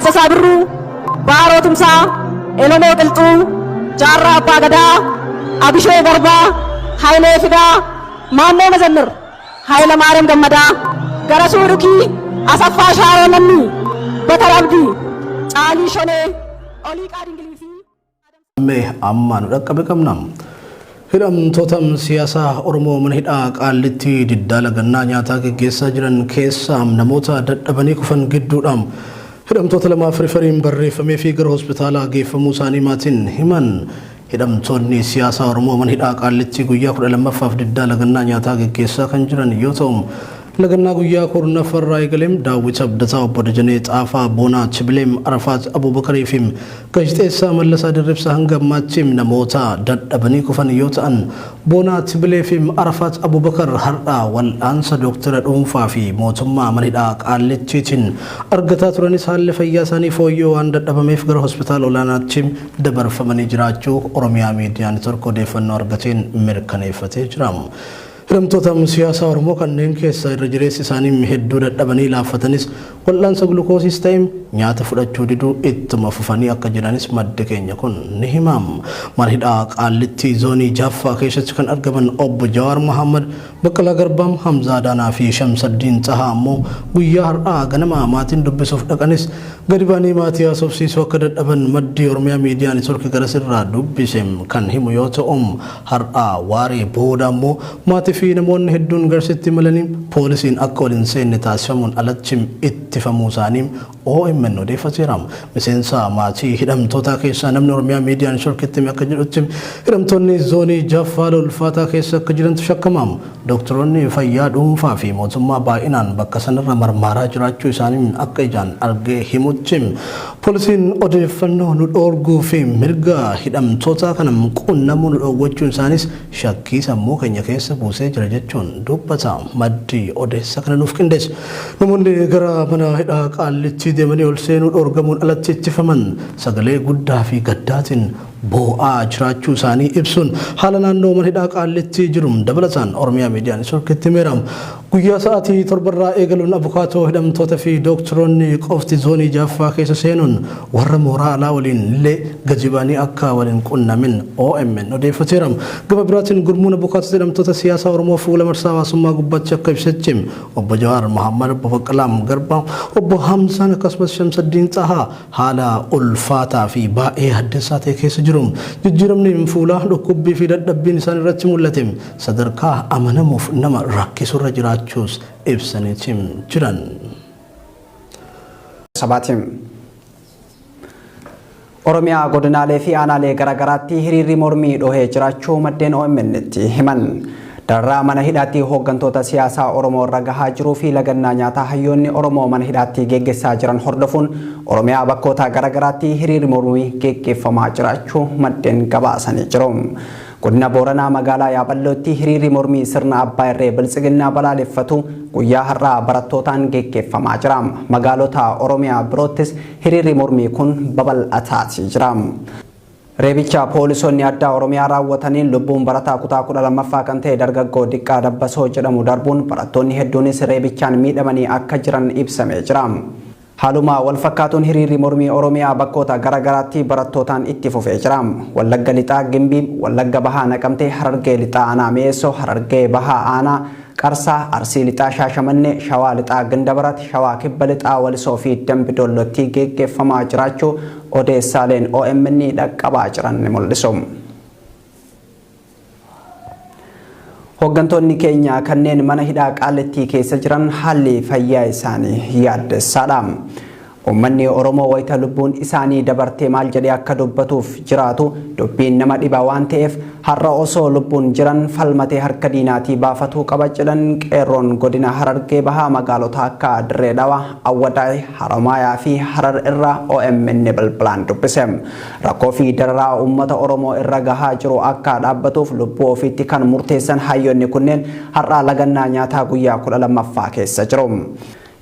Taaddasaa Birruu, Baaroo Tumsaa, Elemoo Qilxuu, Jaarraa Abbaa Gadaa, Abishee Garbaa, Hayilee Fidaa, Maammoo Mazammir, Hayilamaariyaam Gammadaa, Garasuu Dhukii, Asaffaa Shaaroo Lammii, Bakar Abdii, Caalii Shonee, Oliiqaa Dingilii fi Mee amma nu dhaqqabe qabna. Hidhamtoota siyaasaa Oromoo mana hidhaa Qaallitti diddaa lagannaa nyaataa geggeessaa jiran keessaa namoota dadhabanii kufan gidduudha. Hidhamtoota lamaaf rifariin barreeffamee fi gara hospitaalaa geeffamuu isaanii maatiin himan. Hidhamtoonni siyaasaa Oromoo mana hidhaa Qaallitti guyyaa 12ffaaf diddaa lagannaa nyaataa geggeessaa kan jiran yoo ta'u, Lagannaa guyyaa 10ffa irraa eegaleem Daawwit Abdataa, Obbo Dajanee Xaafaa, Boonaa Tibileem, Arafaat Abuubakarii fi Gaazexeessaa Mallasaa Dirribsaa hanga ammaatti namoota dadhabanii kufan yoo ta'an, Boonaa Tibilee fi Arafaat Abuubakar har'a wal'aansa dooktara dhuunfaa fi mootummaa mana hidhaa Qaallittiitiin argataa turanis haalli fayyaa isaanii fooyya'uu waan dadhabameef gara hospitaala olaanaatti dabarfamanii jiraachuu Oromiyaa Miidiyaa Network odeeffannoo argateen mirkaneeffatee jira. Hidhamtoota siyaasaa Oromoo kanneen keessaa irra jireessi isaanii hedduu dadhabanii laaffatanis wal'aansa gulukoosiis ta'e nyaata fudhachuu diduu ittuma fufanii akka jiranis maddi keenya kun ni hima. Mana hidhaa Qaallittii Zoonii 6ffaa keessatti kan argaman Obbo Jawaar Mahaammad, Baqqalaa Garbaa, Hamzaa Daanaa fi Shamsaddiin Xahaa ammoo guyyaa har'aa ganama maatiin dubbisuuf dhaqanis gadi ba'anii maatii haasofsiisuu akka dadhaban maddi Oromiyaa Miidiyaa Network garasirraa dubbise kan himu yoo ta'u, Har'a waaree booda ammoo maatii fi namoonni hedduun garasitti imalanii poolisiin akka ol hin seenne taasifamuun alatti ittifamuu isaanii OMN odeeffateera. Miseensa maatii hidhamtootaa keessaa namni Oromiyaa Miidiyaa Networkitti hime akka jedhutti hidhamtoonni zoonii 6ffaa haala ulfaataa keessa akka jirantu shakkama. Dooktaroonni fayyaa dhuunfaa fi mootummaa baay'inaan bakka sanarra marmaaraa jiraachuu isaanii akka ijaan arge himutti, poolisiin odeeffannoo nu dhoorguu fi mirga hidhamtootaa kana qunnamuu nu dhoowwachuun isaaniis shakkii sammuu keenya keessa buusee jira jechuun dubbata maddi odeessa kana nuuf qindeesse. Namoonni gara mana hidhaa Qaallittii deemanii ol seenuu dhoorgamuun alatti ittifaman sagalee guddaa fi gaddaatiin boo'aa jiraachuu isaanii ibsuun haala naannoo mana hidhaa Qaallittii jiru dabalataan Oromiyaa Miidiyaa Networkitti himeera. Guyyaa sa'aatii 7 irraa eegaluun abukaatoo hidhamtoota fi dooktaroonni qofti zoonii 6ffaa keessa seenuun warra mooraa alaa waliin illee gadi ba'anii akka wal hin qunnamin OMN odeeffateera. Gama biraatiin gurmuun abukaatota hidhamtoota siyaasaa Oromoo fuula marsaa hawaasummaa gubbaatti akka ibsetti Obbo Jawaar Mahaammad, Obbo Baqqalaa Garbaa, Obbo Hamzaan akkasumas Shamsaddiin Xahaa haala ulfaataa fi baay'ee yaaddessaa ta'e keessa jiru. Jijjiiramni fuulaa, dhukkubbii fi dadhabbiin isaan irratti mul'ate sadarkaa amanamuuf nama rakkisurra jiraachuus ibsaniiti jiran. Sabaati. Oromiyaa godinaalee fi aanaalee garaagaraatti hiriirri mormii dhohee jiraachuu maddeen OMN'tti himan. Dararaa mana hidhaatti hooggantoota siyaasaa Oromoo irra gahaa jiruu fi lagannaa nyaataa hayyoonni Oromoo mana hidhaatti geggessaa jiran hordofuun Oromiyaa bakkoota garaagaraatti hiriirri mormii geggeeffamaa jiraachuu maddeen gabaasanii jiru. Godina Booranaa magaalaa Yaaballootti hiriirri mormii sirna abbaa irree Biltsiginnaa balaaleffatu guyyaa har'aa barattootaan geggeeffamaa jira. Magaalota Oromiyaa biroottis hiriirri mormii kun babal'ataati jira. Reebicha poolisoonni addaa Oromiyaa raawwataniin lubbuun barataa kutaa 12ffaa kan ta'e dargaggoo Diqqaa Dabbasoo jedhamu darbuun barattoonni hedduunis reebichaan miidhamanii akka jiran ibsamee jira. Haaluma walfakkaatuun hiriirri mormii Oromiyaa bakkoota gara garaatti barattootaan itti fufee jira. Wallagga Lixaa Gimbii, Wallagga Bahaa Naqamtee, Harargee Lixaa Aanaa Mi'eessoo, Harargee Bahaa Aanaa Qarsaa, Arsii Lixaa Shaashamannee, Shawaa Lixaa Gindabarat, Shawaa Kibba Lixaa Walisoo fi Dambi Doollottii geeggeeffamaa jiraachuu odeessaaleen omn dhaqqabaa jiran ni mul'isu. Hooggantoonni keenya kanneen mana hidhaa Qaallittii keessa jiran haalli fayyaa isaanii yaaddessaadha. Uummanni Oromoo wayita lubbuun isaanii dabartee maal jedhee akka dubbatuuf jiraatu dubbiin nama dhiba waan ta'eef har'a osoo lubbuun jiran falmatee harka diinaatii baafatuu qaba jedhan qeerroon godina Harargee Bahaa magaalota akka Dirree Dhawaa, Awwadaay, Haromaayaa fi Harar irraa OMN bilbilaan dubbise. Rakkoo fi dararaa uummata Oromoo irra gahaa jiru akka dhaabbatuuf lubbuu ofiitti kan murteessan hayyoonni kunneen har'a lagannaa nyaataa guyyaa 12ffaa keessa jiru.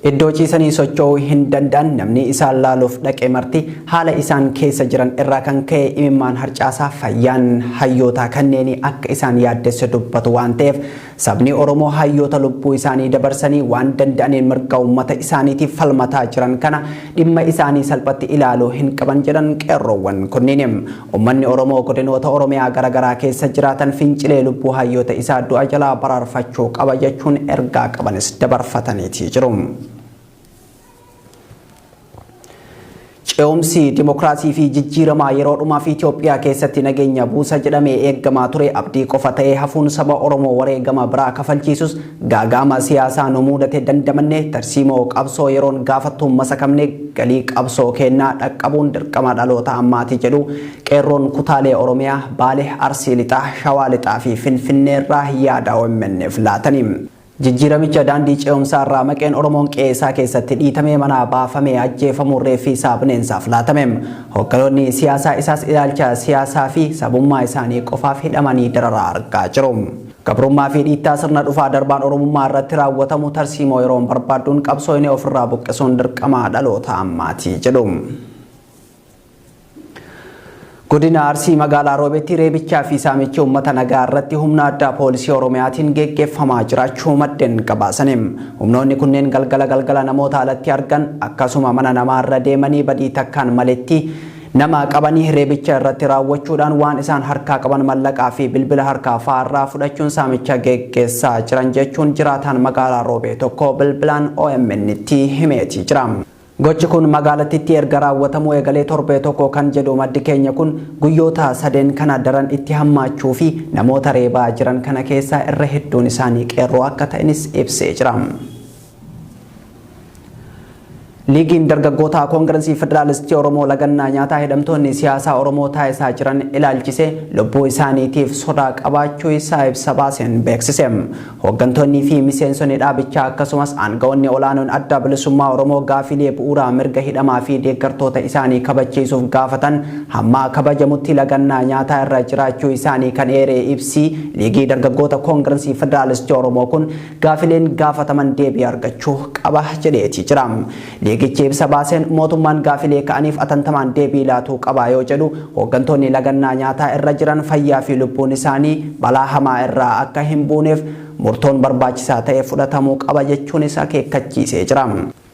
Iddoo ciisanii socho'uu hin danda'an namni isaan laaluuf dhaqe marti haala isaan keessa jiran irraa kan ka'e imimmaan harcaasaa fayyaan hayyootaa kanneenii akka isaan yaaddesse dubbatu waan ta'eef Sabni Oromoo hayyoota lubbuu isaanii dabarsanii waan danda'aniin mirga uummata isaaniitiif falmataa jiran kana dhimma isaanii salphatti ilaaluu hin qaban jedhan qeerroowwan kunniin. Uummanni Oromoo godinoota Oromiyaa garaagaraa keessa jiraatan fincilee lubbuu hayyoota isaa du'a jalaa baraarfachuu qaba jechuun ergaa qabanis dabarfataniitii jiru. Ce'umsi dimokiraasii fi jijjiiramaa yeroo dhumaaf Itoophiyaa keessatti nageenya buusa jedhamee eeggamaa ture abdii qofa ta'ee hafuun saba Oromoo wareegama biraa kafalchiisus gaagaama siyaasaa nu mudate dandamanne tarsiimoo qabsoo yeroon gaafattuun masakamne galii qabsoo kennaa dhaqqabuun dirqama dhaloota ammaati jedhu qeerroon kutaalee Oromiyaa Baalee, Arsii Lixaa, Shawaa Lixaa fi Finfinneerraa yaada OMN'f laatanii. Jijjiiramicha daandii ce'umsaa irraa maqeen Oromoon qe'ee isaa keessatti dhiitamee manaa baafamee ajjeefamuu reeffi isaa bineensaaf laatame. Hoogganoonni siyaasaa isaas ilaalcha siyaasaa fi sabummaa isaanii qofaaf hidhamanii dararaa argaa jiru. Gabrummaa fi dhiittaa sirna dhufaa darbaan Oromummaa irratti raawwatamu tarsiimoo yeroon barbaadduun qabsoo inni ofirraa buqqisuun dirqama dhaloota ammaati jedhu. Godina Arsii magaalaa Roobeetti reebichaa fi saamichi uummata nagaa irratti humna addaa poolisii Oromiyaatiin geggeeffamaa jiraachuu maddeen gabaasani. Humnoonni kunneen galgala galgala namoota alatti argan akkasuma mana namaarra deemanii badii takkaan maletti nama qabanii reebicha irratti raawwachuudhaan waan isaan harkaa qaban mallaqaa fi bilbila harkaa fa'aarraa fudhachuun saamicha geggeessaa jiran jechuun jiraataan magaalaa Roobee tokko bilbilaan OMN tti himeetii jira. Gochi kun magaalattitti erga raawwatamuu eegalee torbee tokko kan jedhu maddi keenya kun guyyoota sadeen kana daran itti hammaachuu fi namoota reebaa jiran kana keessaa irra hedduun isaanii qeerroo akka ta'anis ibsee jira. Liigiin dargaggoota Koongirensii Federaalistii Oromoo lagannaa nyaataa hidhamtoonni siyaasaa Oromoo taasisaa jiran ilaalchise lubbuu isaaniitiif sodaa qabaachuu isaa ibsa baaseen beeksise. Hooggantoonnii fi miseensonni dhaabichaa akkasumas aangawoonni olaanoon adda bilisummaa Oromoo gaafilee bu'uuraa mirga hidhamaa fi deeggartoota isaanii kabachiisuuf gaafatan hamma kabajamutti lagannaa nyaataa irra jiraachuu isaanii kan eere ibsi Liigii dargaggoota Koongirensii Federaalistii Oromoo kun gaafileen gaafataman deebii argachuu qaba jedheeti jira. Liigichi ibsa baaseen mootummaan gaafilee ka'aniif atantamaan deebii laatuu qaba yoo jedhu hooggantoonni lagannaa nyaataa irra jiran fayyaa fi lubbuun isaanii balaa hamaa irraa akka hin buuneef murtoon barbaachisaa ta'e fudhatamuu qaba jechuunis akeekkachiisee jira.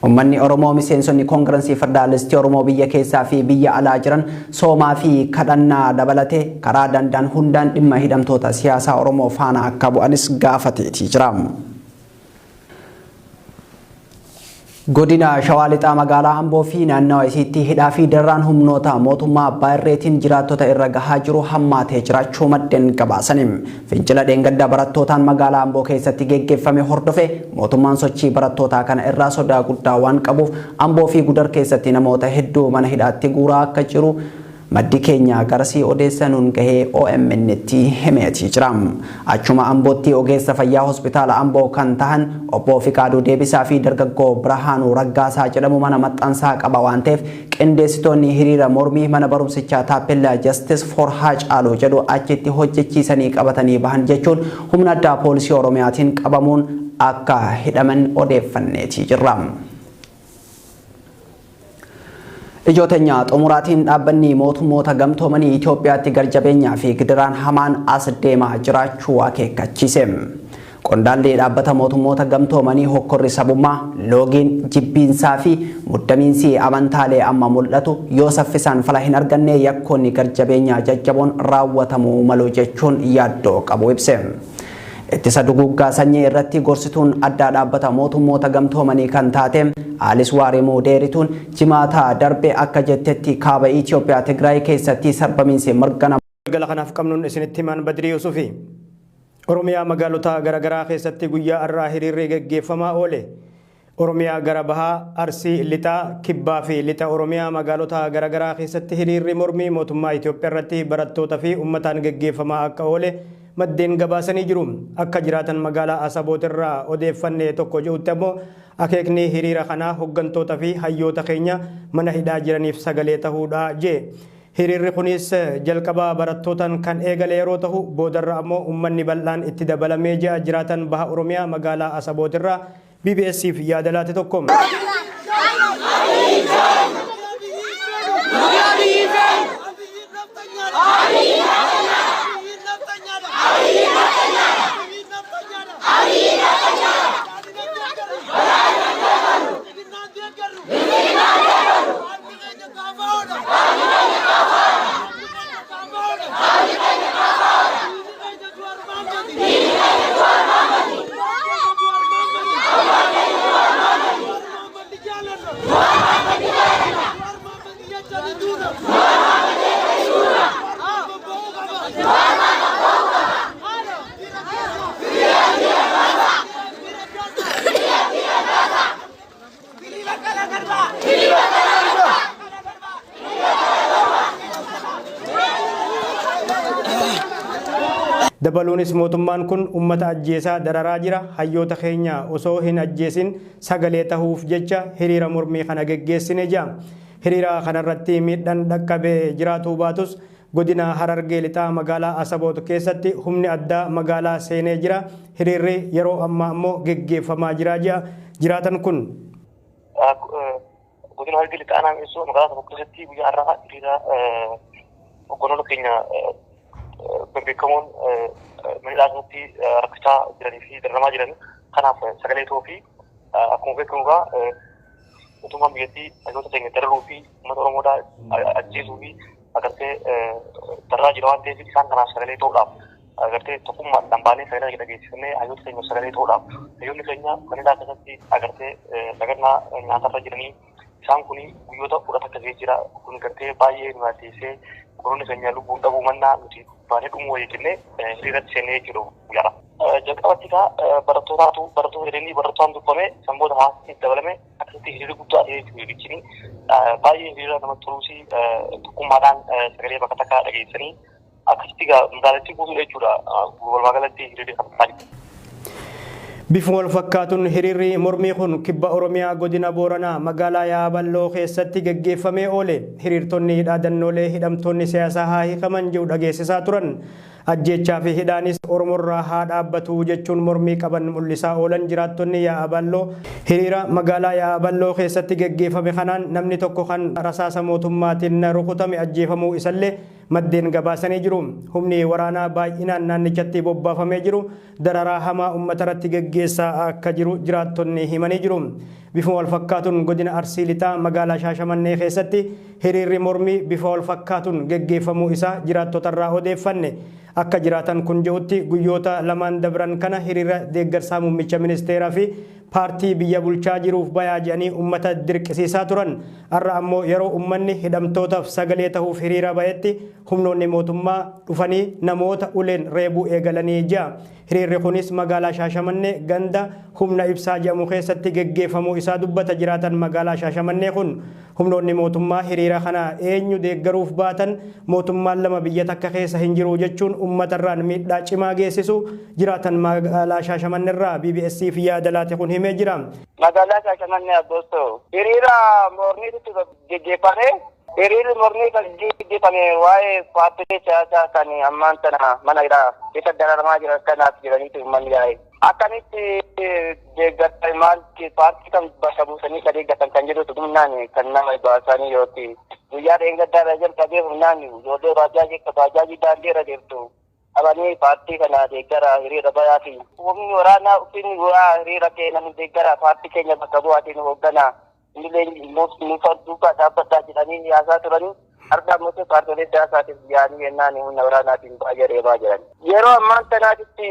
Uummanni Oromoo miseensonni Koongirensii Federaalistii Oromoo biyya keessaa fi biyya alaa jiran soomaa fi kadhannaa dabalatee karaa danda'an hundaan dhimma hidhamtoota siyaasaa Oromoo faana akka bu'anis gaafateetii jira. Godina Shawaa Lixaa magaalaa Amboo fi naannawa isiitti hidhaa fi darraan humnoota mootummaa abbaa irreetiin jiraattota irra gahaa jiru hammaatee jiraachuu maddeen gabaasani. Fincila dheengadda barattootaan magaalaa Amboo keessatti geggeeffame hordofe mootummaan sochii barattootaa kana irraa sodaa guddaa waan qabuuf Amboo fi Gudar keessatti namoota hedduu mana hidhaatti guuraa akka jiru maddi keenya garasii odeessa nuun gahee OMN tti himeetii jira. Achuma Ambootti ogeessa fayyaa hospitaala Amboo kan tahan obbo Fiqaaduu Deebisaa fi dargaggoo Birhaanuu Raggaasaa jedhamu mana maxxansaa qaba waan ta'eef qindeessitoonni hiriira mormii mana barumsichaa taappellaa Justice for Haacaaluu jedhu achitti hojjechiisanii qabatanii bahan jechuun humna addaa poolisii Oromiyaatiin qabamuun akka hidhaman odeeffanneetii jirra. Ijooteenya xumuraatiin dhaabbanni mootummoota gamtoomanii Itoophiyaatti garjabeenyaa fi gidiraan hamaan as deemaa jiraachuu akeekkachiise. Qondaalli dhaabbata mootummoota gamtoomanii hokkorri sabummaa, loogiin, jibbiinsaa fi muddamiinsi amantaalee amma mul'atu yoo saffisaan fala hin arganne yakkoonni garjabeenyaa jajjaboon raawwatamuu malu jechuun yaaddoo qabu ibse. Ittisa duguuggaa sanyii irratti gorsituun addaa dhaabbata mootummoota gamtoomanii kan taate Aalis Waarimuu Deerituun jimaataa darbe akka jettetti kaaba Itoophiyaa Tigraay keessatti sarbamiinsi mirga namaa Galgala kanaaf qabnuun isinitti himan Badrii Yusufi. Oromiyaa magaalota garaagaraa keessatti guyyaa har'aa hiriirri gaggeeffamaa oole. Oromiyaa gara bahaa, Arsii, Lixaa, Kibbaa fi Lixa Oromiyaa magaalota garaagaraa keessatti hiriirri mormii mootummaa Itoophiyaa irratti barattoota fi uummataan gaggeeffamaa akka oole maddeen gabaasanii jiru. Akka jiraatan magaalaa Asaboot irraa odeeffanne tokko jedhutti ammoo akeekni hiriira kanaa hooggantoota fi hayyoota keenya mana hidhaa jiraniif sagalee ta'uudha jee. Hiriirri kunis jalqaba barattootaan kan eegale yeroo ta'u boodarra ammoo uummanni bal'aan itti dabalamee ji'a jiraatan baha Oromiyaa magaalaa Asaboot irraa BBS'f yaada laate tokko. Dabaluunis mootummaan kun uummata ajjeesaa dararaa jira. Hayyoota keenya osoo hin ajjeesin sagalee tahuuf jecha hiriira mormii kana geggeessine jira. Hiriira kanarratti miidhaan dhaqqabee jiraatuu baatus godina Harargee Lixaa magaalaa Asaboot keessatti humni addaa magaalaa seenee jira. Hiriirri yeroo ammaa ammoo geggeeffamaa jira jira. Jiraatan kun godina Harargee Lixaa naannoo magaalaa Asaboot keessatti guyyaa har'aa hiriira hogganoota keenya bebbeekamoon mana hidhaa rakkachaa jiranii fi dararamaa jiran kanaaf sagalee ta'uu fi akkuma beekamu egaa mootummaan biyyattii hayyoota keenya dararuu fi uummata Oromoodhaa ajjeesuu fi agartee dararaa jira waan ta'eef isaan kanaaf sagalee ta'uudhaaf agartee tokkummaadhaan baanee sagalee dhageessifnee hayyoota keenya sagalee ta'uudhaaf hayyoonni keenya mana hidhaa keessatti agartee lagannaa nyaatarra jiranii isaan kun guyyoota 10 gahee jira. Kun gartee baay'ee nu yaaddessee hogganoonni keenya lubbuun dhabuu mannaa nuti baanee dhumuu wayya jennee hiriiratti seennee jechuudha guyyaadha. Jalqabatti egaa barattootaatu barattoota jedhanii barattootaan durfame san booda hawaasni dabalame akkasitti hiriirri guddaa ta'ee jechuudha hiriirichi baay'ee hiriira namatti toluusi tokkummaadhaan sagalee bakka takkaa dhageessanii akkasitti egaa magaalattii guutuudha jechuudha walumaa galatti hiriirri kan ta'aa jiru. Bifuma wal fakkaatuun hiriirri mormii kun kibba Oromiyaa godina Booranaa magaalaa Yaaballoo keessatti geggeeffamee oole. Hiriirtonni dhaadannoolee hidhamtoonni siyaasaa haa hiikaman jedhu dhageessisaa turan. Ajjeechaa fi hidhaanis Oromorraa haa dhaabbatu jechuun mormii qaban mul'isaa oolan jiraattonni Yaaballoo. Hiriira magaalaa Yaaballoo keessatti geggeeffame kanaan namni tokko kan rasaasa mootummaatiin rukutame ajjeefamuu isallee maddeen gabaasanii jiru. Humni waraanaa baay'inaan naannichatti bobbaafamee jiru dararaa hamaa uummata irratti geggeessaa akka jiru jiraattonni himanii jiru. Bifuma wal fakkaatuun godina Arsii Lixaa magaalaa Shaashamannee keessatti hiriirri mormii bifa wal fakkaatuun geggeeffamuu isaa jiraattotarraa odeeffanne. Akka jiraatan kun jedhutti guyyoota lamaan dabran kana hiriira deeggarsaa muummicha ministeeraa fi paartii biyya bulchaa jiruuf bayaa jedhanii uummata dirqisiisaa turan. Har'a ammoo yeroo uummanni hidhamtootaaf sagalee ta'uuf hiriira bahetti humnoonni mootummaa dhufanii namoota uleen reebuu eegalanii jira. Hiriirri kunis magaalaa Shaashamannee ganda humna ibsaa jedhamu keessatti geggeeffamuu isaa dubbata jiraatan magaalaa Shaashamannee kun. Humnoonni mootummaa hiriira kana eenyu deeggaruuf baatan mootummaan lama biyya takka keessa hin jiru jechuun uummatarraan miidhaa cimaa geessisu jiraatan magaalaa Shaashamanneerraa BBS'f yaada laate kun himee jira. Magaalaa Shaashamannee Abboossoo hiriira mormiitu geggeeffame. Hiriirri mormii kan geggeeffame waa'ee paartilee siyaasaa kan ammaan tana mana hidhaa keessa dararamaa jiran kanaaf jiraniitu uummanni yaa'e. Akkamitti deeggartan maal paartii kan bakka buusanii kan deeggartan kan jedhutu humnaan kan nama baasanii yookiin guyyaa dheengaddaa jalqabee humnaan ijoollee baajaajii daandii irra deemtu qabanii paartii kana deeggara hiriira bayaati. Humni waraanaa uffinni bu'aa hiriira keenya nu deeggara paartii keenya bakka bu'aatiin hoogganaa. Inni nu duukaa dhaabbataa jedhanii yaasaa turanii har'a immoo paartiilee siyaasaatiif yaa'anii yennaan humna waraanaatiin baay'ee reebaa jiran. Yeroo ammaan tanaatitti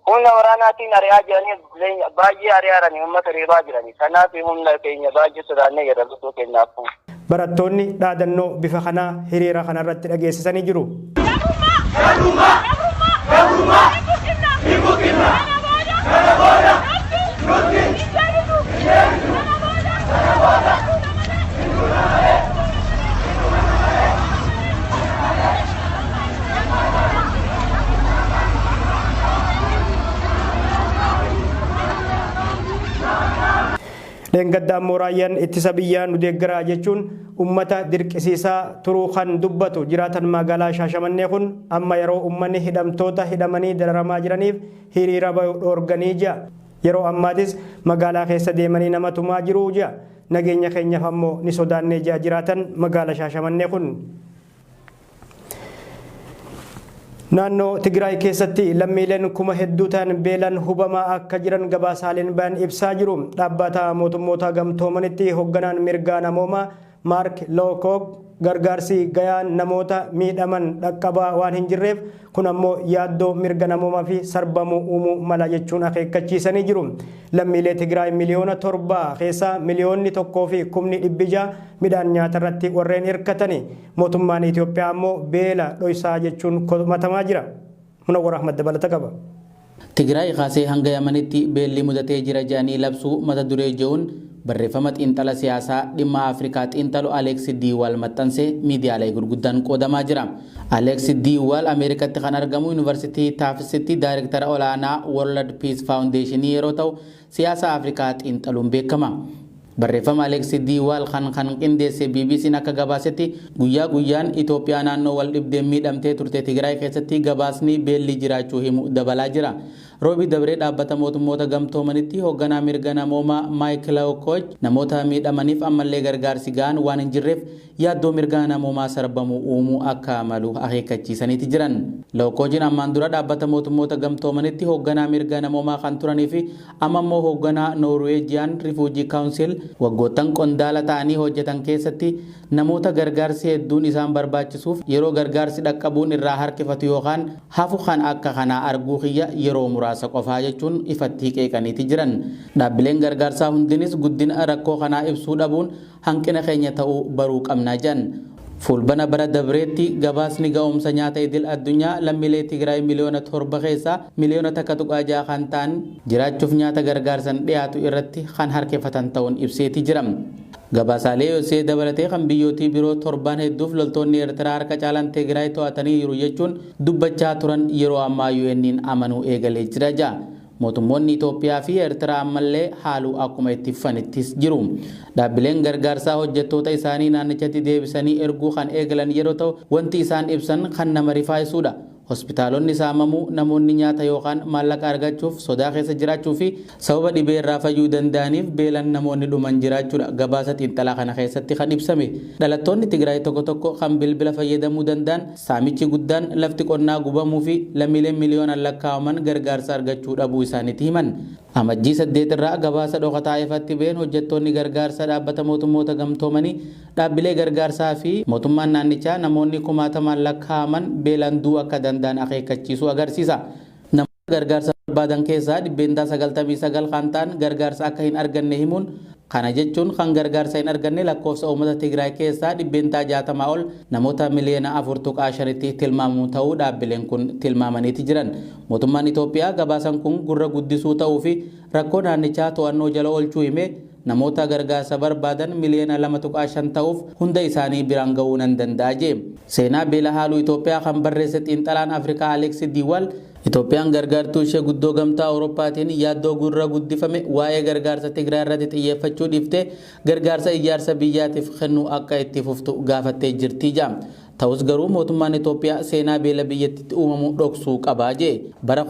humna waraanaatiin ari'aa jiranii baay'ee ari'aaranii uummata reebaa jiranii. Kanaaf humna keenya baay'ee sodaannee jirra lubbuu keenyaaf. Barattoonni dhaadannoo bifa kanaa hiriira kanarratti dhageessisanii jiru. Dheengadda ammoo raayyaan ittisa biyyaa nu deeggaraa jechuun uummata dirqisiisaa turuu kan dubbatu jiraatan magaalaa Shaashamannee kun amma yeroo uummanni hidhamtoota hidhamanii dararamaa jiraniif hiriira bahu dhoorganii jira. Yeroo ammaatis magaalaa keessa deemanii nama tumaa jiru jira. Nageenya keenyaaf ammoo ni sodaannee jira jiraatan magaalaa Shaashamannee kun. Naannoo Tigraay keessatti lammiileen kuma hedduu ta'an beelaan hubamaa akka jiran gabaasaaleen bayan ibsaa jiru. Dhaabbata mootummoota gamtoomanitti hoogganaan mirgaa namoomaa Maark Lowcock gargaarsi gayaan namoota miidhaman dhaqqabaa waan hin jirreef kun ammoo yaaddoo mirga namoomaa fi sarbamuu uumuu mala jechuun akeekkachiisanii jiru. Lammiilee Tigraay 7 miliyoona keessaa 1,600,000 midhaan nyaata irratti warreen hirkatani. Mootummaan Itoophiyaa ammoo beela dhoysaa jechuun komatamaa jira. Munawwar Ahmad dabalata qaba. Tigraay kaasee hanga Yamanitti beelli mudatee jira jedhanii labsuu mata duree jedhuun Barreeffama xiinxala siyaasaa dhimma Afrikaa xiinxalu Aleeks Diiwaal maxxansee miidiyaalee gurguddaan qoodamaa jira. Aleeks Diiwaal Ameerikatti kan argamu Yuunivarsiitii Taafisitti daayirektara olaanaa World Peace Foundation yeroo ta'u siyaasa Afrikaa xiinxaluun beekama. Barreeffama Aleeks Diiwaal kan qindeesse BBC'n akka gabaasetti guyyaa guyyaan Itoophiyaa naannoo wal dhibdeen miidhamtee turte Tigraay keessatti gabaasni beelli jiraachuu himu dabalaa jira. Roobii dabree dhaabbata mootummoota gamtoomanitti hoogganaa mirga namoomaa Maayik Lawkooch namoota miidhamaniif ammallee gargaarsi ga'aan waan hin jirreef yaaddoo mirga namoomaa sarbamuu uumuu akka malu akeekkachiisaniiti jiran. Lawkoochiin ammaan dura dhaabbata mootummoota gamtoomanitti hoogganaa mirga namoomaa kan turanii fi amma immoo hoogganaa Noorweejiyaan Rifuujii Kaawunsil waggoottan qondaala ta'anii hojjetan keessatti namoota gargaarsi hedduun isaan barbaachisuuf yeroo gargaarsi dhaqqabuun irraa harkifatu yookaan hafu kan akka kanaa arguu kiyya yeroo muraasa qofaa jechuun ifatti qeeqaniiti jiran. Dhaabbileen gargaarsaa hundinis guddina rakkoo kanaa ibsuu dhabuun hanqina keenya ta'uu baruu qabnaa jedhan. Fulbana bara dabreetti gabaasni ga'umsa nyaata idil addunyaa lammiilee Tigraay miliyoona 7 keessaa miliyoona 1.6 kan ta'an jiraachuuf nyaata gargaarsan dhiyaatu irratti kan harkifatan ta'uun ibseeti jira. Gabaasaalee Yosee dabalatee kan biyyootii biroo torbaan hedduuf loltoonni Eertiraa harka caalaan Tigraay to'atanii jiru jechuun dubbachaa turan yeroo ammaa UN'n amanuu eegalee jira ja'a. Mootummoonni Itoophiyaa fi Eertiraa ammallee haaluu akkuma itti fufanittis jiru. Dhaabbileen gargaarsaa hojjettoota isaanii naannichatti deebisanii erguu kan eegalan yeroo ta'u wanti isaan ibsan kan nama rifaasisuudha. Hospitaalonni saamamuu, namoonni nyaata yookaan maallaqa argachuuf sodaa keessa jiraachuu fi sababa dhibee irraa fayyuu danda'aniif beelan namoonni dhuman jiraachuudha gabaasa xiinxalaa kana keessatti kan ibsame. Dhalattoonni Tigraay tokko tokko kan bilbila fayyadamuu danda'an saamichi guddaan lafti qonnaa gubamuu fi lammiileen miliyoonaan lakkaa'aman gargaarsa argachuu dhabuu isaaniitti himan. Amajjii 8 irraa gabaasa dhokataa ifatti ba'een hojjettoonni gargaarsa dhaabbata mootummoota gamtoomanii dhaabbilee gargaarsaa fi mootummaan naannichaa namoonni kumaatamaan lakkaa'aman beelaan du'uu akka danda'an akeekkachiisuu agarsiisa. Namoota gargaarsa barbaadan keessaa 99% kan ta'an gargaarsa akka hin arganne himuun kana jechuun kan gargaarsa hin arganne lakkoofsa uummata Tigraay keessaa 60% ol namoota miliyoona 4.5tti tilmaamamu ta'uu dhaabbileen kun tilmaamaniiti jiran. Mootummaan Itoophiyaa gabaasan kun gurra guddisuu ta'uu fi rakkoo naannichaa to'annoo jala oolchuu himee namoota gargaarsa barbaadan miliyoona 2.5 ta'uuf hunda isaanii biraan ga'uu nan danda'a jee. Seenaa beela haaluu Itoophiyaa kan barreesse xiinxalaan Afrikaa Aleeks Diiwaal Itoophiyaan gargaartuu ishee guddoo gamtaa Awurooppaatiin yaaddoo gurra guddifame waa'ee gargaarsa Tigraay irratti xiyyeeffachuu dhiiftee gargaarsa ijaarsa biyyaatiif kennuu akka itti fuftu gaafattee jirti jaa. Ta'us garuu mootummaan Itoophiyaa seenaa beela biyyattiitti uumamu dhoksuu qabaa jee. Bara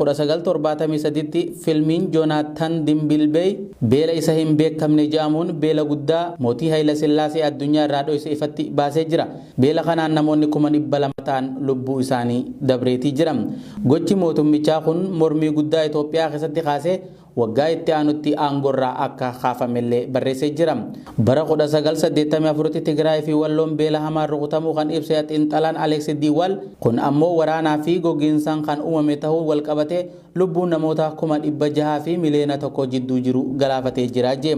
1973tti filmiin Joonaatan Dimbilbeey beela isa hin beekamne jedhamuun beela guddaa mootii Hayila Sillaasee addunyaa irraa dhoyse ifatti baasee jira. Beela kanaan namoonni 200,000 ta'an lubbuu isaanii dabreetii jira. Gochi mootummichaa kun mormii guddaa Itoophiyaa keessatti kaasee waggaa itti aanutti aangorraa akka kaafamellee barreessee jira. Bara 1984tti Tigraay fi Walloon beela hamaan rukutamuu kan ibse xiinxalaan Aleeks Diiwaal kun ammoo waraanaa fi gogiinsaan kan uumame ta'uun wal qabatee lubbuun namoota 600,000 fi miliyoona 1 jidduu jiru galaafatee jira jee.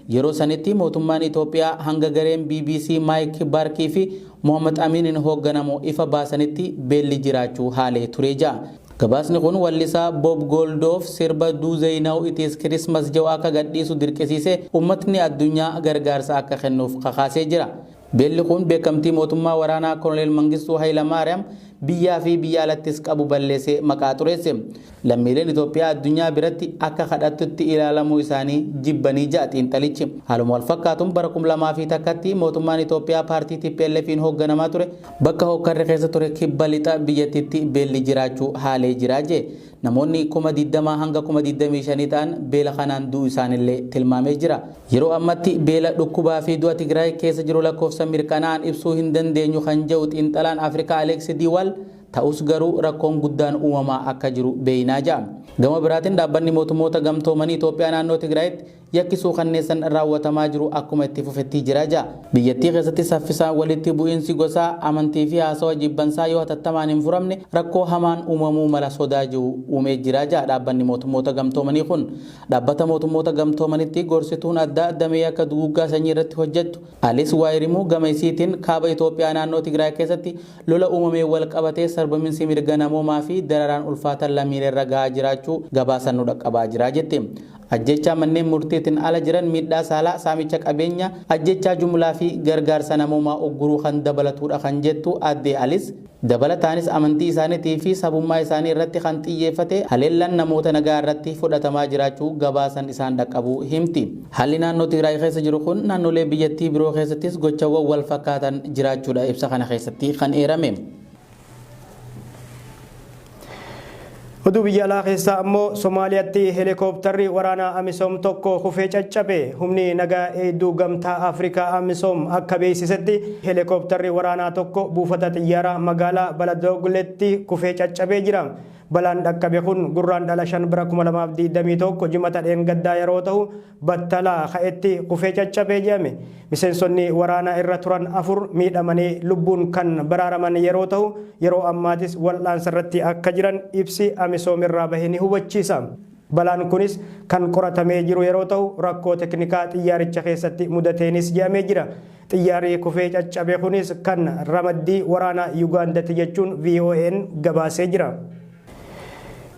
Yeroo sanitti mootummaan Itoophiyaa hanga gareen BBC Maayik Baarkii fi Muhammad Aminiin hoogganamu ifa baasanitti beelli jiraachuu haalee ture jaa. Gabaasni kun wallisaa Bob Goldoof sirba Do They Know It Is Christmas jedhu akka gadhiisu dirqisiisee uummatni addunyaa gargaarsa akka kennuuf kakaasee jira. Beelli kun beekamtii mootummaa waraanaa Koloneel Mangistuu Hayilamaariyaam biyyaa fi biyya alattis qabu balleessee maqaa xureesse. Lammiileen Itoophiyaa addunyaa biratti akka kadhattutti ilaalamuu isaanii jibbanii ja'a xiinxalichi. Haaluma wal fakkaatuun bara 2001tti mootummaan Itoophiyaa paartii TPLF'n hoogganamaa ture bakka hokkarri keessa ture kibba lixa biyyattiitti beelli jiraachuu haalee jira jee. Namoonni 20,000 hanga 25,000 ta'an beela kanaan du'uu isaanillee tilmaamee jira. Yeroo ammatti beela dhukkubaa fi du'a Tigraay keessa jiru lakkoofsa mirkanaa'aan ibsuu hin dandeenyu kan jedhu xiinxalaan Afrikaa Aleeks Diiwaal ta'us garuu rakkoon guddaan uumamaa akka jiru beeynaa ja'a. Gama biraatiin dhaabbanni mootummoota gamtoomanii Itoophiyaa naannoo Tigraayitti yakkisuu kanneessan raawwatamaa jiru akkuma itti fufetti jira ja'a. Biyyattii keessatti saffisaan walitti bu'iinsi gosaa, amantii fi haasawa jibbansaa yoo hatattamaan hin furamne rakkoo hamaan uumamuu mala sodaa jiru uumee jira ja'a dhaabbanni mootummoota gamtoomanii kun. Dhaabbata mootummoota gamtoomanitti gorsituun addaa damee akka duguuggaa sanyii irratti hojjettu Aliis Waayirimuu gama isiitiin kaaba Itoophiyaa naannoo Tigraay keessatti lola uumamee wal qabatee sarbaminsi mirga namoomaa fi dararaan ulfaatan lammiilee irra gahaa jiraachuu gabaasan nu dhaqqabaa jira jette. Ajjechaa manneen murtiitiin ala jiran, miidhaa saalaa, saamicha qabeenya, ajjechaa jumlaa fi gargaarsa namoomaa ugguruu kan dabalatudha kan jettu aadde Alis, dabalataanis amantii isaaniitii fi sabummaa isaanii irratti kan xiyyeeffate haleellaan namoota nagaa irratti fudhatamaa jiraachuu gabaasan isaan dhaqqabuu himti. Haalli naannoo Tigraay keessa jiru kun naannolee biyyattii biroo keessattis gochawwan wal fakkaatan jiraachuudha ibsa kana keessatti kan eerame. Oduu biyya alaa keessaa ammoo Somaaliyaatti heelikooptarri waraanaa Amisoom tokko kufee caccabe. Humni nagaa eegduu gamtaa Afrikaa Amisoom akka beeksisetti heelikooptarri waraanaa tokko buufata xiyyaaraa magaalaa Baladogletti kufee caccabee jira. Balaan dhaqqabe kun Gurraandhala 5 bara 2021 Jimata dheengaddaa yeroo ta'u battalaa ka'etti kufee caccabee jedhame. Miseensonni waraanaa irra turan 4 miidhamanii lubbuun kan baraaraman yeroo ta'u yeroo ammaatis wal'aansa irratti akka jiran ibsi Amisoom irraa bahe ni hubachiisa. Balaan kunis kan qoratamee jiru yeroo ta'u rakkoo teknikaa xiyyaaricha keessatti mudateenis jedhamee jira. Xiyyaarri kufee caccabe kunis kan ramaddii waraana Yugaandati jechuun VOA'n gabaasee jira.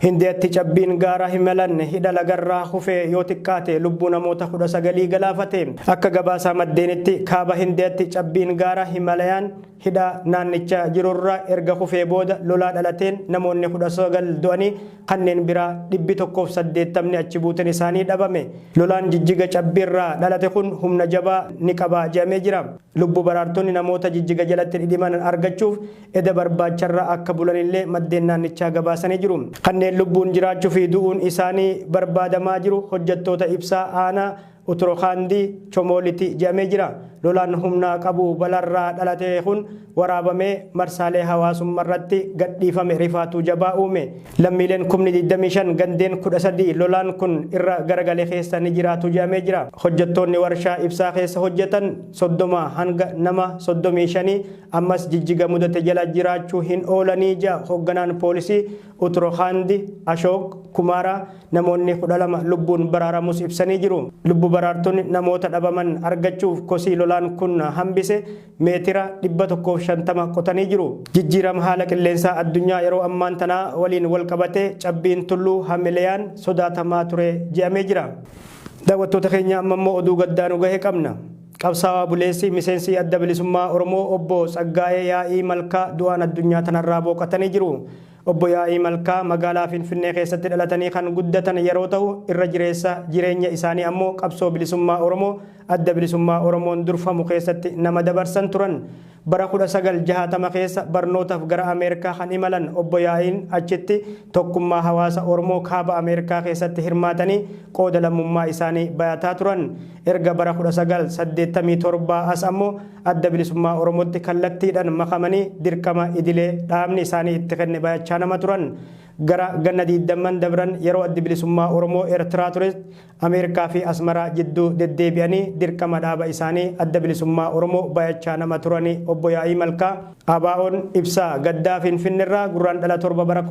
Hindiyaatti cabbiin gaara Himalan hidha lagarraa kufee yoo xiqqaate lubbuu namoota 19 galaafate. Akka gabaasaa maddeenitti kaaba Hindiyaatti cabbiin gaara Himalayaan hidha naannicha jirurra erga kufee booda lolaa dhalateen namoonni 19 du'anii kanneen biraa 180 achi buuteen isaanii dhabame. Lolaan jijjiga cabbiirraa dhalate kun humna jabaa ni qaba jedhamee jira. Lubbu baraartonni namoota jijjiga jalatti dhidhiman argachuuf eda barbaacharra akka bulanillee maddeen naannichaa gabaasanii jiru. Kanneen lubbuun jiraachuu fi du'uun isaanii barbaadamaa jiru hojjettoota ibsaa aanaa Uttarakhand Chomooliti jedhamee jira. Lolaan humna qabu balarraa dhalate kun waraabamee marsaalee hawaasummaa irratti gadhiifame rifaatuu jabaa uume. Lammiileen kumni 25 gandeen 13 lolaan kun irra garagale keessa ni jiraatu jedhamee jira. Hojjettoonni warshaa ibsaa keessa hojjetan 30 hanga nama 35 ammas jijjiga mudate jala jiraachuu hin oolanii jedha hoogganaan poolisii Uttarakhand Ashook Kumaara. Namoonni 12 lubbuun baraaramus ibsanii jiru. Lubbu baraartonni namoota dhabaman argachuuf kosii lolaan kun hambise meetira 150 qotanii jiru. Jijjiirama haala qilleensaa addunyaa yeroo ammaan tanaa waliin wal qabatee cabbiin tulluu Himaalayaan sodaatamaa ture jedhamee jira. Daawwattoota keenya, amma immoo oduu gaddaa nu gahe qabna. Qabsaawaa buleessi miseensi Adda Bilisummaa Oromoo obbo Tsaggaayee Yaa'ii Malkaa du'aan addunyaa tanarraa boqotanii jiru. Obbo Yaa'ii Malkaa magaalaa Finfinnee keessatti dhalatanii kan guddatan yeroo ta'u irra jireessa jireenya isaanii ammoo qabsoo bilisummaa Oromoo Adda Bilisummaa Oromoon durfamu keessatti nama dabarsan turan. Bara 1960 keessa barnootaaf gara Ameerikaa kan imalan obbo Yaa'iin achitti tokkummaa hawaasa Oromoo kaaba Ameerikaa keessatti hirmaatanii qooda lammummaa isaanii bayataa turan. Erga bara 1987 as ammoo Adda Bilisummaa Oromootti kallattiidhaan makamanii dirqama idilee dhaabni isaanii itti kenne bayachaa nama turan. Gara ganna 20 dabran yeroo Addi Bilisummaa Oromoo Eertiraa ture Ameerikaa fi Asmaraa jidduu deddeebi'anii dirqama dhaaba isaanii Adda Bilisummaa Oromoo bayachaa nama turanii obbo Yaa'ii Malkaa. ABO'n ibsaa gaddaa Finfinneerraa Gurraandhala 7 bara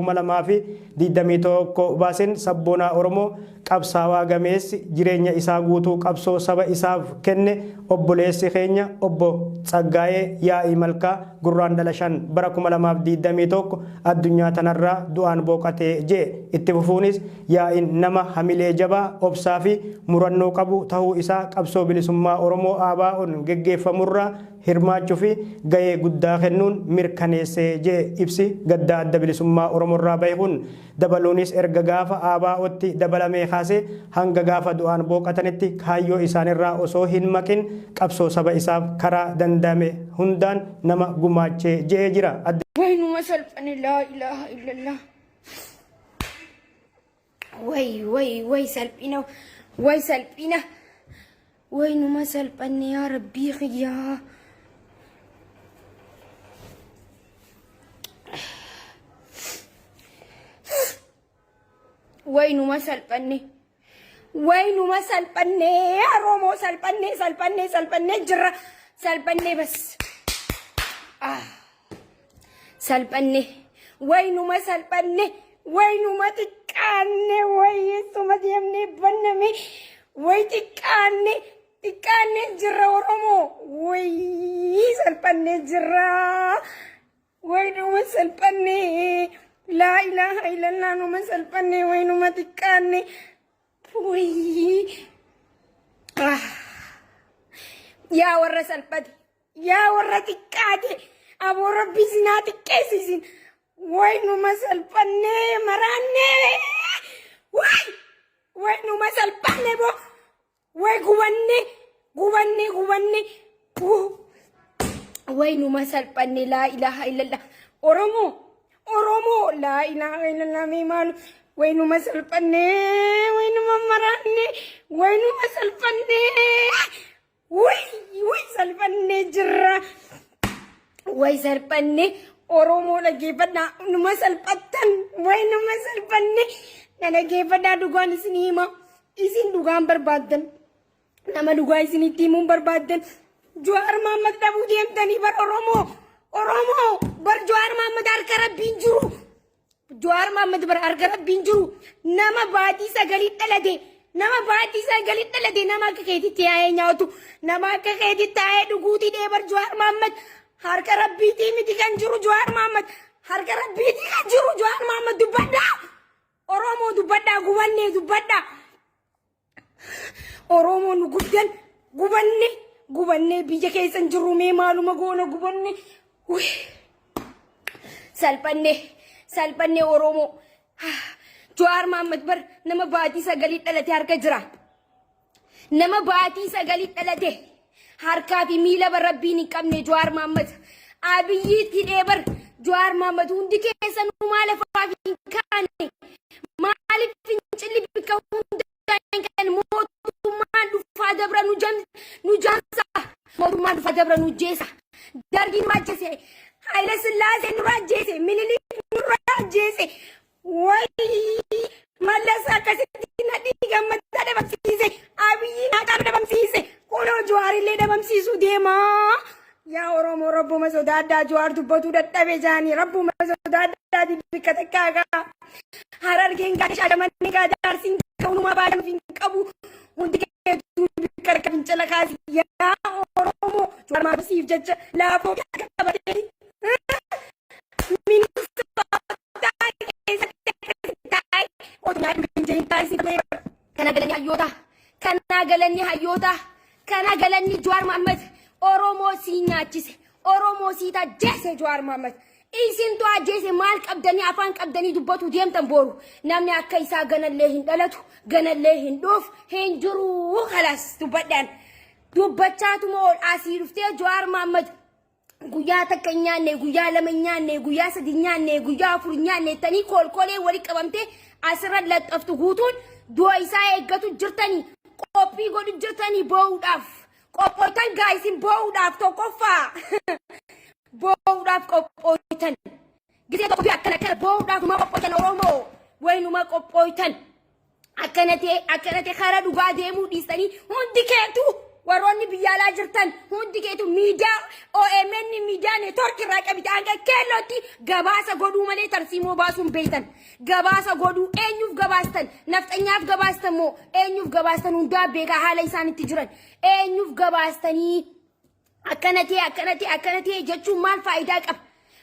2021 baaseen sabboonaa Oromoo qabsaawaa gameessi jireenya isaa guutuu qabsoo saba isaaf kenne obboleessi keenya obbo Tsaggaayee Yaa'ii Malkaa Gurraandhala 5 bara 2021 addunyaa tanarraa du'aan boqotee jee. Itti fufuunis Yaa'iin nama hamilee jabaa, obsaa fi murannoo qabu tahuu isaa qabsoo bilisummaa Oromoo ABO'n geggeeffamurraa hirmaachuu fi gahee guddaa kennuun mirkaneesse jee ibsi gaddaa Adda Bilisummaa Oromoorraa bahe kun. Dabaluunis erga gaafa ABO'tti dabalamee kaasee hanga gaafa du'aan boqotanitti kaayyoo isaanirraa osoo hin maqin qabsoo saba isaaf karaa danda'ame hundaan nama gumaachee je'ee jira. Waynuma salphane, laa ilaaha illallah. Way way way, salphina, way salphina, waynuma salphanne, yaa rabbii kiyyaa. Waynuma salphanne. Waynuma salphanne, Oromoo, salphanne, salphanne, salphanne jirra, salphanne bas. Ah. Salphanne, waynuma salphanne, waynuma xiqqaanne, wayyeessuma deemnee banname, way xiqqaanne, xiqqaanne jirra Oromoo, wayii salphanne jirra, waynuma salphanne, laa ilaaha illallah, numa salphanne, waynuma xiqqaanne. Wayii. Ah. Yaa warra salphate. Yaa warra xiqqaate. Aboo rabbi isin haa xiqqeessu isin. Way numa salphannee maraannee. Way. Way numa salphanne boo. Way gubanne gubanne gubanne. Way numa salphanne, laa ilaaha illallah. Oromoo, Oromoo, laa ilaaha illallah, mee maalu. Way numa salphanne, way numa maraanne, way numa salphanne. Way way salphannee jirra. Way salphanne. Oromoo, dhaggeeffadhaa, numa salphattan. Way numa salphanne. Na dhaggeeffadhaa, dhugaan isin hima. Isin dhugaan barbaaddan. Nama dhugaa isinitti himuun barbaaddan. Jawaar Mahaammad dhabuu deemtanii bar Oromoo. Oromoo, bar Jawaar Mahaammad harka Rabbiin jiru. Jawaar Mahaammad bar harka Rabbiin jiru. Nama baatii sagalii dhalate. Nama baatii sagalii dhalate, nama akka keetitti yaa'ee nyaatu. Nama akka keetitti taa'ee dhuguutii dhee bar Jawaar Mahaammad. Harka Rabbiitii miti kan jiru Jawaar Mahaammad. Harka Rabbiitii kan jiru Jawaar Mahaammad, dubbadhaa. Oromoo, dubbadhaa, gubannee, dubbadhaa. Oromoo, nu gubdan, gubanne, gubannee, biyya keessa hin jirru, mee maaluma goona, gubanne. Salphanne, salphanne Oromoo. Jawaar Mahaammad bar nama baatii sagalii dhalate harka jira. Nama baatii sagalii dhalate harkaa fi miila bar Rabbiin hin qabne Jawaar Mahaammad. Abiyyiitti hidhee bar Jawaar Mahaammad. Hundi keessanuu maal afaaf hin kaane? Maaliif fincilli bikka hundaa hin kaane? Mootummaan dhufaa dabra nu jaamsa. Mootummaan dhufaa dabra nu jeesa. Dargii nu ajjeese. Haayila Sillaasee nu ajjeese. Minilik nu ajjeese. Wayii, Mallas akkasitti nadhii gammadaa dhabamsiise. Abiyyi Haacaaluu dhabamsiise. Kunoo Jawaarillee dhabamsiisuu deemaa. Yaa Oromoo, rabbuma sodaadhaa. Jawaar dubbatuu dadhabe jaanii, rabbuma sodaadhaa, bikka takkaa gaa. Harargeen gaadha, Shaashamannee gaadha, Arsiin ga'unumaa baay'ee hin qabu. Hundi keetuu bikka takka fincila kaasi. Yaa Oromoo, Jawaar maabsiif jecha laafoo qabatee Minnesota keessatti akkasitti taa'ee otoo nyaata hin jedhin taasifamee. Kana galanni hayyoota. Kana galanni hayyoota. Kana galanni Jawaar Mahaammad. Oromoo sii nyaachise. Oromoo sii tajjeese Jawaar Mahaammad. Isintu ajjeese. Maal qabdanii afaan qabdanii dubbatu deemtan booru? Namni akka isaa ganallee hin dhalatu, ganallee hin dhufu, hin jiru. Kalaas, dubbadhaan. Dubbachaatuma ol asii dhuftee Jawaar Mahaammad guyyaa takka hin nyaanne, guyyaa lama hin nyaanne, guyyaa sadi hin nyaanne, guyyaa afur hin nyaanne jettanii kolkolee walitti qabamtee asirra laxxaftu guutuun du'a isaa eeggatu jirtanii, qophii godhu jirtanii, boo'uudhaaf qophooytan. Gaa isin boo'uudhaaf, tokkoffaa boo'uudhaaf qophooytan. Gisee tokko akkana akkana boo'uudhaaf numa qophooytan. Oromoo, wayinuma qophooytan. Akkana ta'e, akkana ta'e, karaa dhugaa deemuu dhiistanii hundi keetu, warroonni biyya alaa jirtan hundi keetu, miidiyaa OMN miidiyaa network irraa qabite hanga keellootti gabaasa godhuu malee tarsiimoo baasuun beektan. Gabaasa godhuu eenyuuf gabaastan? Nafxanyaaf gabaastan moo eenyuuf gabaastan? Hundaa beekaa haala isaan itti jiran. Eenyuuf gabaastanii? Akkana ta'e, akkana ta'e, akkana ta'e jechuun maal faayidaa qaba?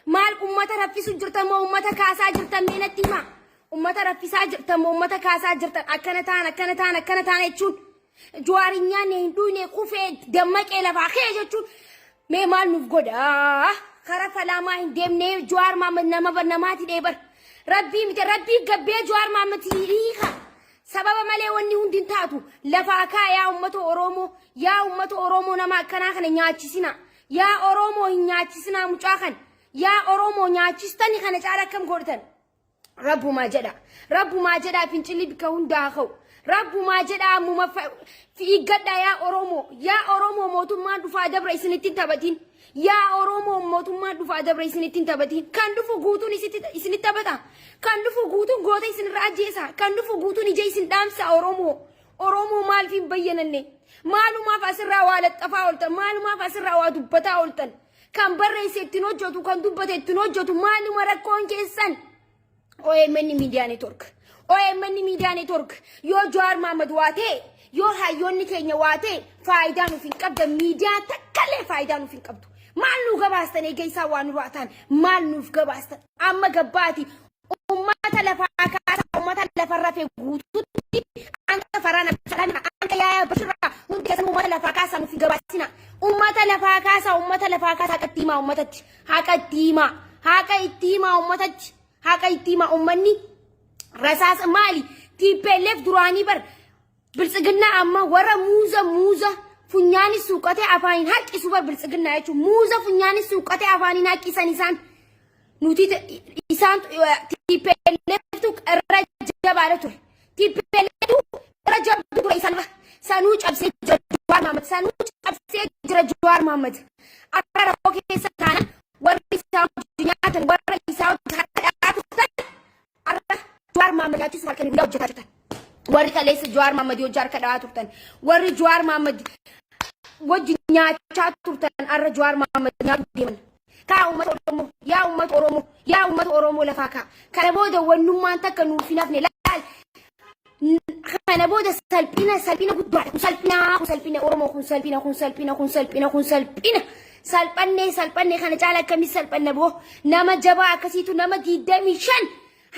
Maal ummata raffisu jirtan moo ummata kaasaa jirtan? Mee natti himaa. Ummata raffisaa jirtan moo ummata kaasaa jirtan? Akkana ta'an, akkana ta'an, akkana ta'an jechuun, Jawaar hin nyaanne, hin dhuyne, kufee dammaqee lafaa ka'e jechuun mee maal nuuf godha? Kara falaamaa hin deemne. Jawaar Mahammad nama namaati dheebar. Rabbii miti, Rabbii gabbee Jawaar Mahammad hiika. Sababa malee wanni hundi hin taatu. Lafaa kaa yaa ummata Oromoo. Yaa ummata Oromoo, nama akkanaa kana nyaachisina. Yaa Oromoo, hin nyaachisinaa mucaa kana. Yaa Oromoo, nyaachistani kana caala akkam godhatan? Rabbumaa jedha. Rabbumaa jedha, fincilli bikka hundaa haa ka'u. Rabbumaa jedha, ammuma fiiggadha yaa Oromoo. Yaa Oromoo, mootummaan dhufaa dabra isinitti hin taphatin. Yaa Oromoo, mootummaan dhufaa dabra isinitti hin taphatin. Kan dhufu guutuun isinitti taphata. Kan dhufu guutuun goota isinirra ajjeesa. Kan dhufu guutuun ija isin dhaamsa Oromoo. Oromoo, maaliif hin bayyananne? Maalumaaf asirraa waa laxxafaa ooltan? Maalumaaf asirraa waa dubbataa ooltan? Kan barreesse ittiin hojjetu, kan dubbate ittiin hojjetu, maaluma rakkoon keessan? OMN Media Network. OMN Media Network, yoo Jawaar Mahaammad waa ta'e, yoo hayyoonni keenya waa ta'e, faayidaa nuuf hin qabdan. Miidiyaa takkallee faayidaa nuuf hin qabdu. Maal nu gabaastan? Eega isaa waa nurraa ta'an maal nuuf gabaastan? Amma gabbaati. Ummata lafaa kaasaa, ummata lafarra hafe guututti hanga Faraan Abdulsalaam hanga Yaayaa Bashirraa hundi keessan uummata lafaa kaasaa nuuf hin gabaasina. Uummata lafaa kaasaa uummata lafaa kaasaa haqa itti himaa uummatatti. Haqa itti himaa. Haqa itti himaa uummatatti. Haqa itti himaa uummanni rasaasa maali? TPLF duraanii bar Biltsiginnaa amma warra muuza muuza funyaani suuqatee afaaniin haqqisu bar biltsiginnaa jechuun muuza funyaani suuqatee afaaniin haqqisan isaan nuti isaan TPLFtu irra jabaadha ture. TPLFtu irra jabdu ture isaan irra. Sanuu cabsee jira Jawaar Mahaammad. Sanuu cabsee jira Jawaar Mahaammad. Har'a rakkoo keessa taanaan warri isaa wajjin nyaatan warra isaa wajjin harka dha'aa turtan har'a Jawaar Mahaammad nyaachisuuf halkanii guyyaa hojjetaa jirtan. Warri kaleessa Jawaar Mahaammad wajjin harka dha'aa turtan. Warri Jawaar Mahaammad wajjin nyaachaa turtan har'a Jawaar Mahaammad nyaachuu deeman. Kaa uummata Oromoo, yaa uummata Oromoo, yaa uummata Oromoo lafaa kaa. Kana booda wannummaan takka nuuf hin hafne laal. Kana booda salphina salphina guddaadha. Kun salphina kun salphina Oromoo kun salphina kun salphina kun salphina kun salphina. Salphannee salphannee kana caala akkamii salphanna boo nama jabaa akkasiitu nama 25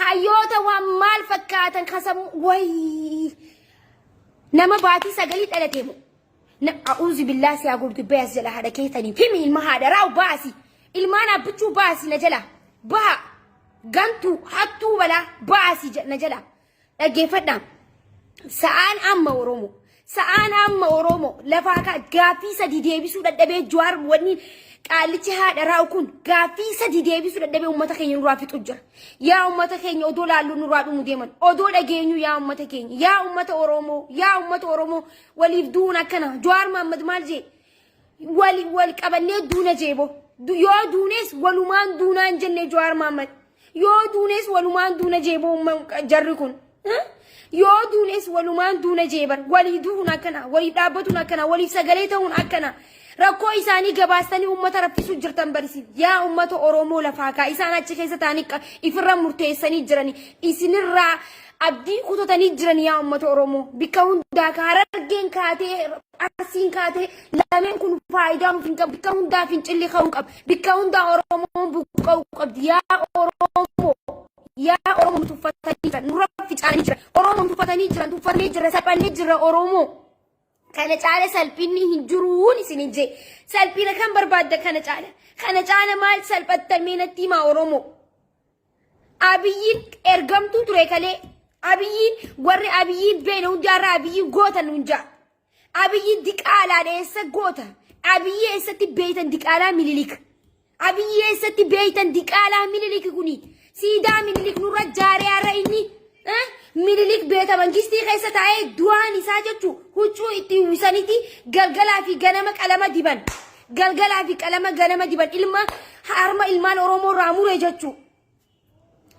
hayyoota waan maal fakkaatan kasamu wayii nama baatii sagalii dhalate moo. Na a'uuzu billaa si haa gubdu bayas jala haadha keetaniif himi ilma haadha raawu baasi ilmaan abbichuu baasi na jala baha gantuu hattuu balaa baasi na jala dhaggeeffadhaa sa'aan amma Oromoo sa'aan amma Oromoo lafaa kaa gaaffii sadii deebisuu dadhabee Jawaar wanni qaallichi haadha raa'u kun gaaffii sadii deebisuu dadhabee uummata keenya nurraa fixu jira. Yaa uummata keenya odoo laalluu nurraa dhumu deeman odoo dhageenyu yaa uummata keenya yaa uummata Oromoo yaa uummata Oromoo waliif du'uun akkana Jawaar Mahaammad maal jee wal wal qabannee duuna jeebo yoo duunes walumaan duunaan jenne Jawaar Mahaammad yoo duunes walumaan duuna jeebo jarri kun yoo duunes walumaan duuna jeebar walii du'uun akkana waliif dhaabbatuun akkana waliif sagalee ta'uun akkana rakkoo isaanii gabaastanii uummata raffisuu jirtan barisi yaa uummata Oromoo lafaa kaa isaan achi keessa ta'anii ifirra murteessanii jiranii isinirraa Abdii kutatanii jiran yaa uummata Oromoo. Bikka hundaa ka Harargeen kaatee Arsiin kaatee lameen kun faayidaa nuuf hin qabu. Bikka hundaa fincilli ka'uu qaba. Bikka hundaa Oromoon buqqa'uu qabdi. Yaa Oromoo yaa Oromoo nu tuffatanii jiran nurra ficaanii jiran. Oromoo nu tuffatanii jiran tuffannee jirra salphannee jirra Oromoo. Kana caala salphinni hin jiruun isin hin jee. Salphina kan barbaadda kana caala. Kana caala maal salphattan mee natti himaa Oromoo. Abiyyiin ergamtuu ture kalee. Abiyyiin warri Abiyyiin beene hundi har'a Abiyyiin goota nuun ja'a. Abiyyiin diqaalaadha eessa goota? Abiyyi eessatti beeytan diqaalaa Mililik? Abiyyi eessatti beeytan diqaalaa Mililik kuni? Siidaa Mililik nurra jaaree har'a inni Mililik beeta mangistii keessa taa'ee du'aan isaa jechuun huccuu itti uwwisaniiti galgalaa fi ganama qalama diban. Galgalaa fi qalama ganama diban ilma harma ilmaan Oromoo irraa mure jechuu.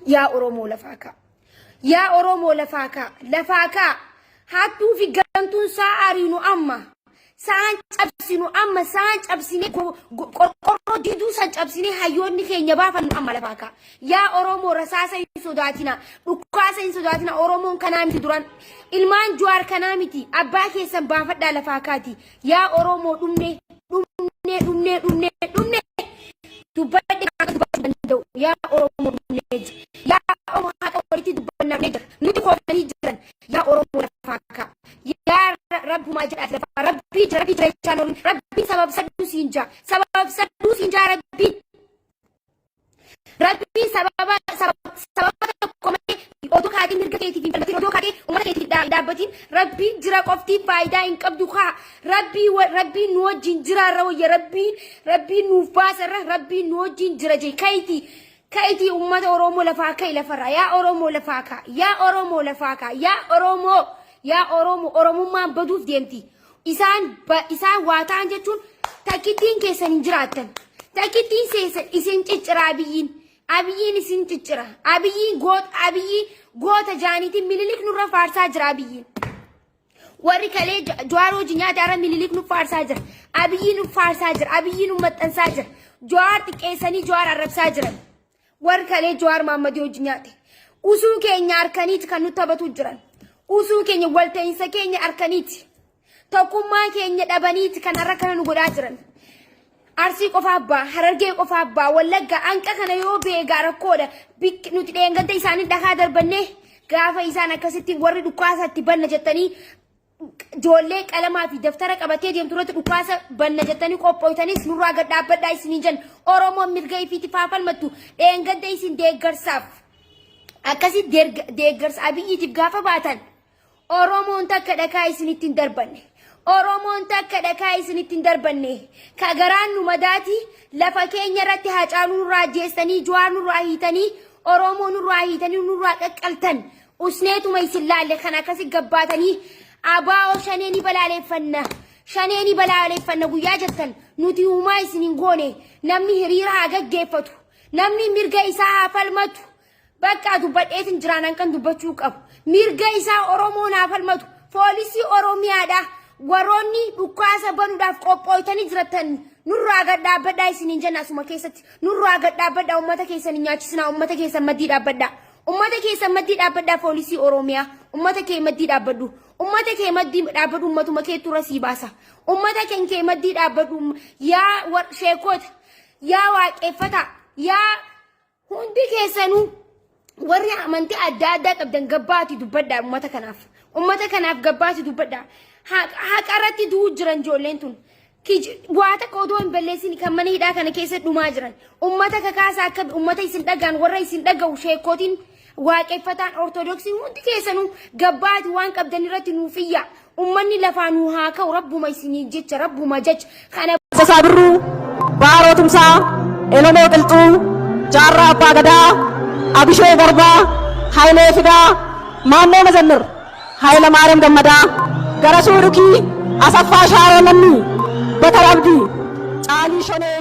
Yaa Oromoo lafaa kaa. Yaa Oromoo lafaa kaa. Lafaa kaa. Hattuu fi gantuun saa ariinu amma. Sa'aan cabsinu amma sa'aan cabsinee qorqorroo diduu san cabsinee hayyoonni keenya baafannu amma lafaa kaa. Yaa Oromoo rasaasa hin sodaatina. Dhukkaasa hin sodaatina. Oromoon kanaa miti duran. Ilmaan Jawaar kanaa miti. Abbaa keessan baafadhaa lafaa kaati. Yaa Oromoo dhumne dhumne dhumne dhumne dhumne dubbadhe akka dubbachuu danda'u yaa Oromoo dhumne jira. Yaa Oromoo haqa walitti dubbannaa dhumne jira. Nuti koofanii jiran yaa Oromoo lafaa kaa. Yaa rabbumaa jedhaati lafaa rabbii jira rabbii jira jechaan oolun rabbiin sababsadhuu siin jaa sababsadhuu siin jaa rabbiin. Rabbiin sababa sababa tokko malee odoo kaatee mirga keetiif hin falmatin odoo kaatee uummata keetiif hin dhaabbatin rabbiin jira qofti faayidaa hin qabdu kaa rabbii rabbiin nu wajjin jira irra wayya rabbiin rabbiin nuuf baasa irra rabbiin nu wajjin jira jee kayti kayti uummata Oromoo lafaa ka'i lafarraa yaa Oromoo lafaa kaa yaa Oromoo lafaa kaa yaa Oromoo yaa Oromoo Oromummaan baduuf deemti Isaan isaan waa ta'an jechuun takkittiin keessan hin jiraattan. Takkittiin seessan isin ciccira Abiyyiin. Abiyyiin isin ciccira. Abiyyiin goota Abiyyi goota jaaniitiin Mililik nurra faarsaa jira Abiyyiin. Warri kalee Jawaar hojii nyaate har'a Mililik nu faarsaa jira. Abiyyiin nu faarsaa jira. Abiyyiin nu maxxansaa jira. Jawaar xiqqeessanii Jawaar arrabsaa jiran. Warri kalee Jawaar Maammadii hojii nyaate. Usuu keenya harkaniiti kan nutti taphatu jiran. Usuu keenya walta'iinsa keenya harkaniiti. Tokkummaa keenya dhabaniiti kan har'a kana nu godhaa jiran. Arsii qofa abbaa, Harargee qofa abbaa, Wallagga hanqa kana yoo beegaa rakkoodha. Nuti dheengadda isaanii dhakaa darbannee Gaafa isaan akkasitti warri dhukaasa itti banna jettanii ijoollee qalamaa fi daftara qabatee deemtu irratti dhukaasa banna jettanii qophooytanis nurraa gad dhaabbadhaa isiniin jenna. Oromoon mirga ifiitiif haa falmattu. Dheengadda isin deeggarsaaf akkasi deeggarsa Abiyyiitiif gaafa baatan Oromoon takka dhakaa isinitti hin darbanne. Oromoon takka dhakaa isinitti hin darbanne. Ka garaan nu madaati lafa keenya irratti Haacaaluu nurraa ajjeestanii, Jawaar nurraa hiitanii, Oromoo nurraa hiitanii nurraa qaqqaltan. Usneetuma isin laalle kan akkasi gabbaatanii abaa'oo shanee ni balaaleeffanna. Shanee ni balaaleeffanna guyyaa jettan nuti uumaa isin hin goone. Namni hiriira haa gaggeeffatu. Namni mirga isaa haa falmatu. Bakka dubbadheetin jiraan hanqan dubbachuu qabu. Mirga isaa Oromoon haa falmatu. Poolisii Oromiyaadha. Warroonni dhukaasa banuudhaaf qophooytanii jiratan nurraa gad dhaabbadhaa isiniin jenna asuma keessatti. Nurraa gad dhaabbadhaa, uummata keessan hin nyaachisinaa, uummata keessan maddii dhaabbadhaa. Uummata keessan maddii dhaabbadhaa, poolisii Oromiyaa. Uummata kee maddii dhaabbadhu. Uummata kee maddii dhaabbadhu, uummatuma keetu irra sii baasa. Uummata kee maddii dhaabbadhu. Yaa sheekota, yaa waaqeffataa, yaa hundi keessanuu warri amantii adda addaa qabdan, gabbaati dubbadhaa uummata kanaaf. Uummata kanaaf gabbaati dubbadhaa. Haqa irratti du'uu jiran ijoolleen tun. Waa takka odoo hin balleessin kan mana hidhaa kana keessa dhumaa jiran. Uummata kakaasaa akka uummata isin dhagaan, warra isin dhaga'u, sheekootiin, waaqeffataan, ortodoksii, hundi keessanuu gabbaati waan qabdan irratti nuuf iyya. Uummanni lafaa nu haa ka'u, rabbuma isinii jecha, rabbuma jecha. Kana Tasaa Birruu, Baaroo Tumsaa, Elemoo Qilxuu, Jaarraa Abbaa Gadaa, Abishee Garbaa, Hayilee Fidaa, Maannoo Mazammir, Hayila Maariyaam Gammadaa, Garasuu Dhukii, Asaffaa Shaaroo Lammii, Batar Abdii, Caalii Shonee.